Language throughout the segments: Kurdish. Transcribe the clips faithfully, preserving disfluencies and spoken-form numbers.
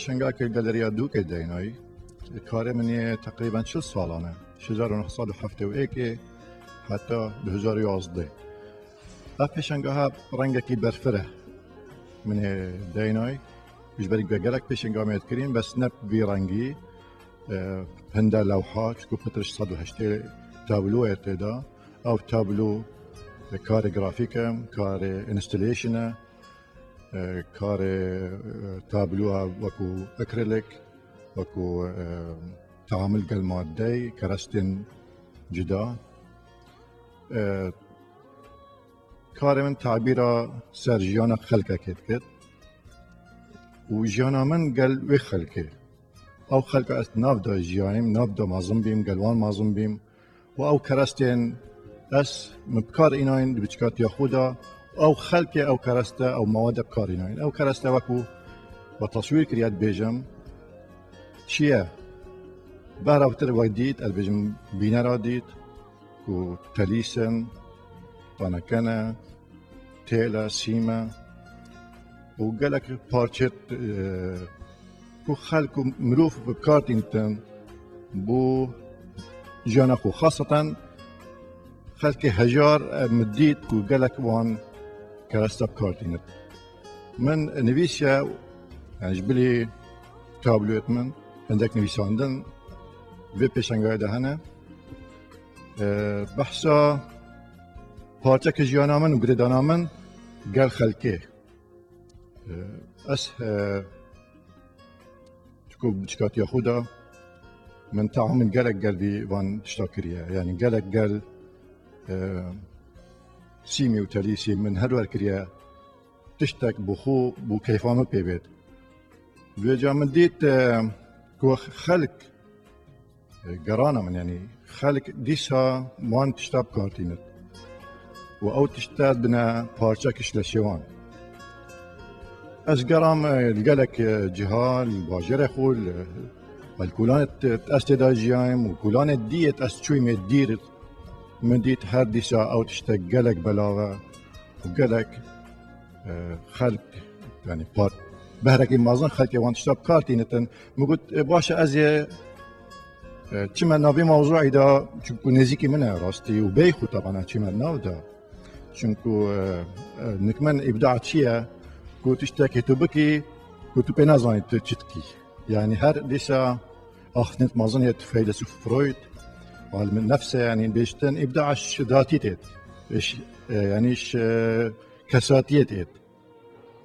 Pêşengaheke Galeriya Dûkê Deynayî, karê min ê teqrîben çil salan e. Ji hezar û neh sed û heftê û yekê heta du hezar û yazdeh. Ev pêşengaha rengekî berfir e. Min ê Deynayî, ji ber ku gelek pêşenga me kirîn, bes ne bi vî rengî, e, hinde lewha, çiku pitir ji sed û heştê tablo ye tê de. Ew tablo, e, karê grafîk e, karê installation e, e, karê, e, tabloya wekû akrilik, wekû, e, teamul gel madeyê, kerestên cuda. E, karê min tabîra ser jiyana xelkekê dikir û jiyana min gel wê xelkê. Ew xelka ez nav de jiyayim, nav de mezin bîm, gel wan mezin bîm. Û ew kerestên ez min bi kar înayîn di biçikatiya xwe de, ew xelkê ew kereste, ew mewade bi kar înayîn. Ew kereste wekû we teswîr kiriye dibêjim, çi ye? Behra pitir we dît, ez dibêjim bînera dît, ku telîs in, taneke ne, têl e, sîm e û gelek parçe, e, ku xelk û mirov bi kar tînitin bo jiyana xwe. Xaseten xelkê hejar, e, min dît ku gelek wan kereste bi kar tînit. Min nivîsiye, yani ji bilî tabloyê min hindek nivîsandin vê pêşengayê de hene. E, behsa parçeke jiyana min û girêdana min gel xelkê. E, ez, e, çiku biçikatiya xwe de min teamul gelek gel vî van tişta kiriye. Yani gelek gel, e, sîmî û telîsî min her wer kiriye. Tiştek bo xwe, bo keyfa min pê bêt. Vêca min dît, e, ku xelk, e, gerana min, yani xelk dîsa wan tişta bi kar tînit. Û ew tişta bine parçek ji leşê wan. Ez geram, e, li gelek, e, ciha, li bajêrê xwe, li, li kulanê t-, ez tê de jiyayim û kulanê diyê ez çûyîmê dîr, min dît her dîsa ew tiştek gelek belav e û gelek, e, xelk, yani par-, behrekî mezin xelkê wan tişta bi kar tînitin. Min got, e, baş e, ez ê, e, çime navê mewzûyê de, çunku nêzîkî min e rastî û bêyî xwe tebana çime nav de. Çunku, e, e, nik min îbda çi ye, ku tiştekê tu bikî, ku tu pê nazanî tu çi dikî. Yani her dîsa axnet mezin yê feylesûf Freud, alim nefse, yani bêjtin îbda ji datî têt. Ji, e, yani ji kesatiyê têt.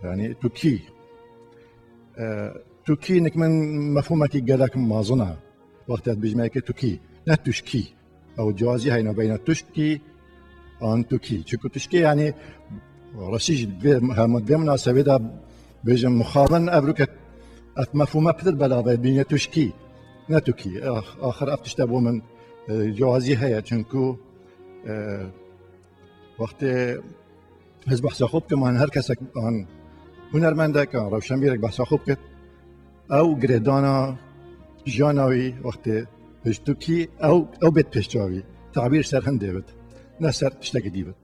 Yani tu kî? E, tu kî nik min mefhûmekî gelek mezin e. Wextê ez dibêjim yekê tu kî? Ne tu ji kî. Ew cihazî heyne beyna tu ji kî an tu kî. Çunku tu ji kî, yani rastî jî vê, hema vê minasebê de bêjim mixabin ev rûke ev mefhûme pitir belav e, bîne tu ji kî? Ne tu kî. Ax-, axir ev tişte bo min, e, cihazî heye. Çunku, e, wextê ez behsa xwe bikim, an her kesek, an hunermendek, an rewşenbîrek behsa xwe bikit, ew girêdana jiyana wî wextê ji tu kî, ew, ew bêt pêşçavî, tabîr ser hindê bit, ne ser tiştekî dî bit.